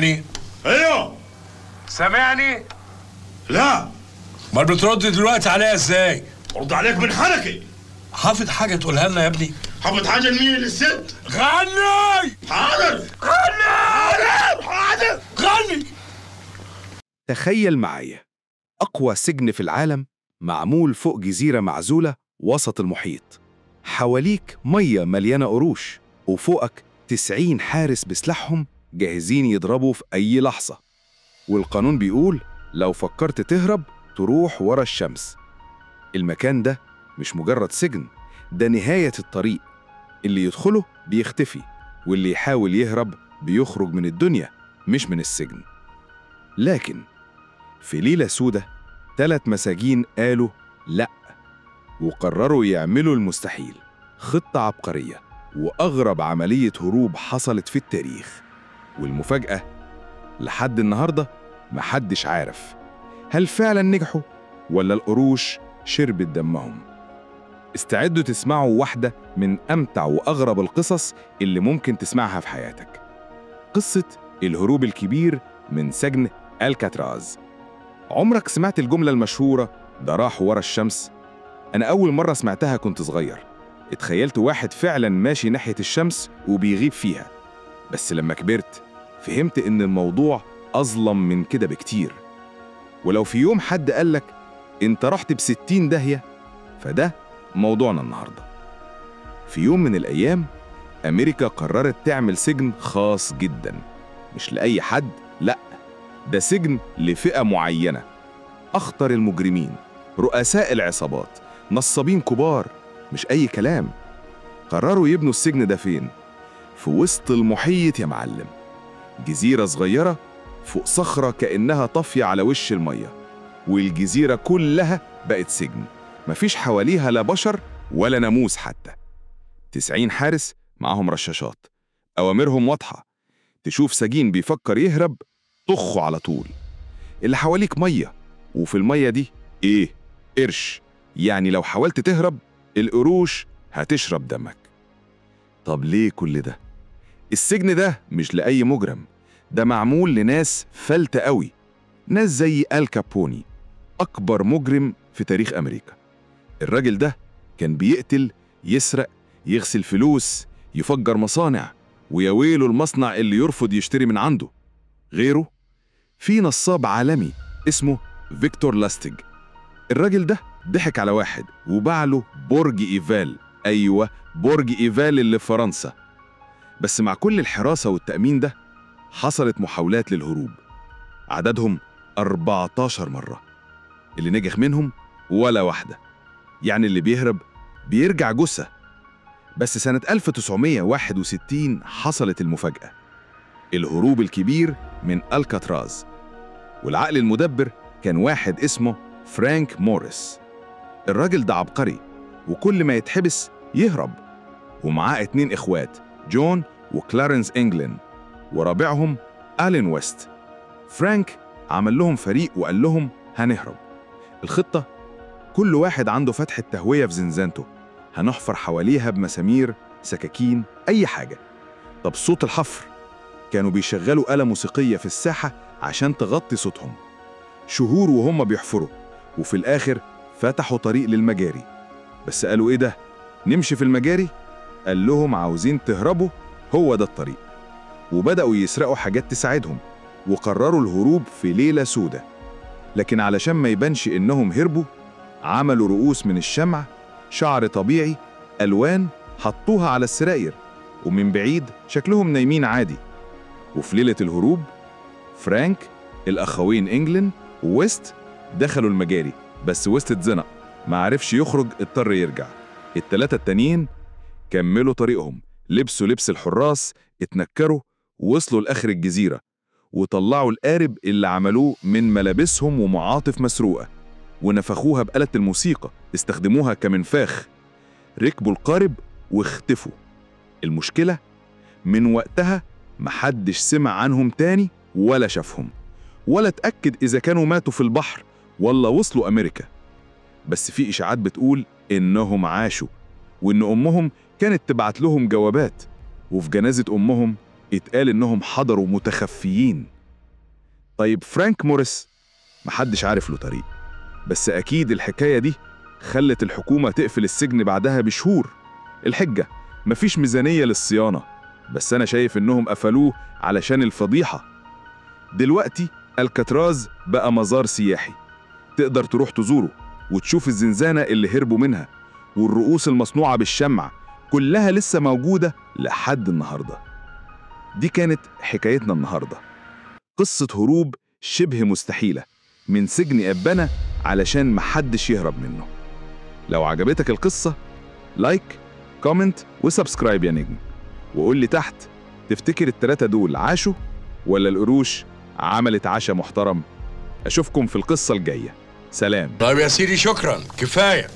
سامعني؟ ايوه. سامعني؟ لا. امال بترد دلوقتي عليا ازاي؟ برد عليك من حركي. حافظ حاجة تقولها لنا يا ابني؟ حافظ حاجة لمين؟ للست؟ غني! حاضر. غني! حاضر حاضر. غني! تخيل معايا أقوى سجن في العالم معمول فوق جزيرة معزولة وسط المحيط، حواليك مية مليانة قروش، وفوقك 90 حارس بسلاحهم جاهزين يضربوا في أي لحظة. والقانون بيقول لو فكرت تهرب تروح ورا الشمس. المكان ده مش مجرد سجن، ده نهاية الطريق. اللي يدخله بيختفي، واللي يحاول يهرب بيخرج من الدنيا مش من السجن. لكن في ليلة سودة 3 مساجين قالوا لأ، وقرروا يعملوا المستحيل. خطة عبقرية وأغرب عملية هروب حصلت في التاريخ. والمفاجأة لحد النهاردة محدش عارف هل فعلا نجحوا ولا القروش شربت دمهم. استعدوا تسمعوا واحدة من أمتع وأغرب القصص اللي ممكن تسمعها في حياتك، قصة الهروب الكبير من سجن الكاتراز. عمرك سمعت الجملة المشهورة ده راح ورا الشمس؟ أنا أول مرة سمعتها كنت صغير، اتخيلت واحد فعلا ماشي ناحية الشمس وبيغيب فيها. بس لما كبرت فهمت إن الموضوع أظلم من كده بكتير. ولو في يوم حد قالك أنت رحت ب60 داهية، فده موضوعنا النهاردة. في يوم من الأيام أمريكا قررت تعمل سجن خاص جدا، مش لأي حد، لأ، ده سجن لفئة معينة، أخطر المجرمين، رؤساء العصابات، نصابين كبار، مش أي كلام. قرروا يبنوا السجن ده فين؟ في وسط المحيط يا معلم، جزيرة صغيرة فوق صخرة كأنها طافية على وش المية، والجزيرة كلها بقت سجن، مفيش حواليها لا بشر ولا ناموس حتى. 90 حارس معاهم رشاشات، أوامرهم واضحة، تشوف سجين بيفكر يهرب طخه على طول. اللي حواليك مية، وفي المية دي إيه؟ قرش، يعني لو حاولت تهرب القروش هتشرب دمك. طب ليه كل ده؟ السجن ده مش لأي مجرم، ده معمول لناس فلتة قوي، ناس زي آل كابوني، أكبر مجرم في تاريخ أمريكا. الراجل ده كان بيقتل، يسرق، يغسل فلوس، يفجر مصانع، ويا ويله المصنع اللي يرفض يشتري من عنده. غيره في نصاب عالمي اسمه فيكتور لاستيج. الراجل ده ضحك على واحد وباع له برج إيفال، أيوة برج إيفال اللي في فرنسا. بس مع كل الحراسة والتأمين ده حصلت محاولات للهروب، عددهم 14 مرة، اللي نجح منهم ولا واحدة. يعني اللي بيهرب بيرجع جثة. بس سنة 1961 حصلت المفاجأة، الهروب الكبير من الكاتراز. والعقل المدبر كان واحد اسمه فرانك موريس. الراجل ده عبقري، وكل ما يتحبس يهرب، ومعاه 2 إخوات، جون وكلارنس إنجلين، ورابعهم ألين ويست. فرانك عمل لهم فريق وقال لهم هنهرب. الخطة كل واحد عنده فتحة تهوية في زنزانته، هنحفر حواليها بمسامير، سكاكين، أي حاجة. طب صوت الحفر؟ كانوا بيشغلوا آلة موسيقية في الساحة عشان تغطي صوتهم. شهور وهم بيحفروا، وفي الآخر فتحوا طريق للمجاري. بس قالوا إيه ده؟ نمشي في المجاري؟ قال لهم عاوزين تهربوا، هو ده الطريق. وبدأوا يسرقوا حاجات تساعدهم، وقرروا الهروب في ليلة سودة. لكن علشان ما يبانش إنهم هربوا، عملوا رؤوس من الشمع، شعر طبيعي، ألوان، حطوها على السراير، ومن بعيد شكلهم نايمين عادي. وفي ليلة الهروب فرانك، الأخوين إنجلين وويست دخلوا المجاري، بس ويست اتزنق، ما عرفش يخرج، اضطر يرجع. ال3 التانيين كملوا طريقهم، لبسوا لبس الحراس، اتنكروا، ووصلوا لآخر الجزيرة، وطلعوا القارب اللي عملوه من ملابسهم ومعاطف مسروقة، ونفخوها بآلة الموسيقى، استخدموها كمنفاخ. ركبوا القارب واختفوا. المشكلة من وقتها محدش سمع عنهم تاني ولا شافهم، ولا اتأكد إذا كانوا ماتوا في البحر ولا وصلوا أمريكا. بس في إشاعات بتقول إنهم عاشوا، وإن أمهم كانت تبعت لهم جوابات، وفي جنازة أمهم اتقال إنهم حضروا متخفيين. طيب فرانك موريس محدش عارف له طريق، بس أكيد الحكاية دي خلت الحكومة تقفل السجن بعدها بشهور. الحجة مفيش ميزانية للصيانة، بس أنا شايف إنهم قفلوه علشان الفضيحة. دلوقتي الكاتراز بقى مزار سياحي، تقدر تروح تزوره وتشوف الزنزانة اللي هربوا منها، والرؤوس المصنوعة بالشمع كلها لسه موجودة لحد النهاردة. دي كانت حكايتنا النهاردة، قصة هروب شبه مستحيلة من سجن أبنا علشان محدش يهرب منه. لو عجبتك القصة like، comment و subscribe يا نجم، وقول لي تحت تفتكر التلاتة دول عاشوا ولا القروش عملت عشا محترم؟ أشوفكم في القصة الجاية. سلام. طيب يا سيدي، شكرا، كفاية.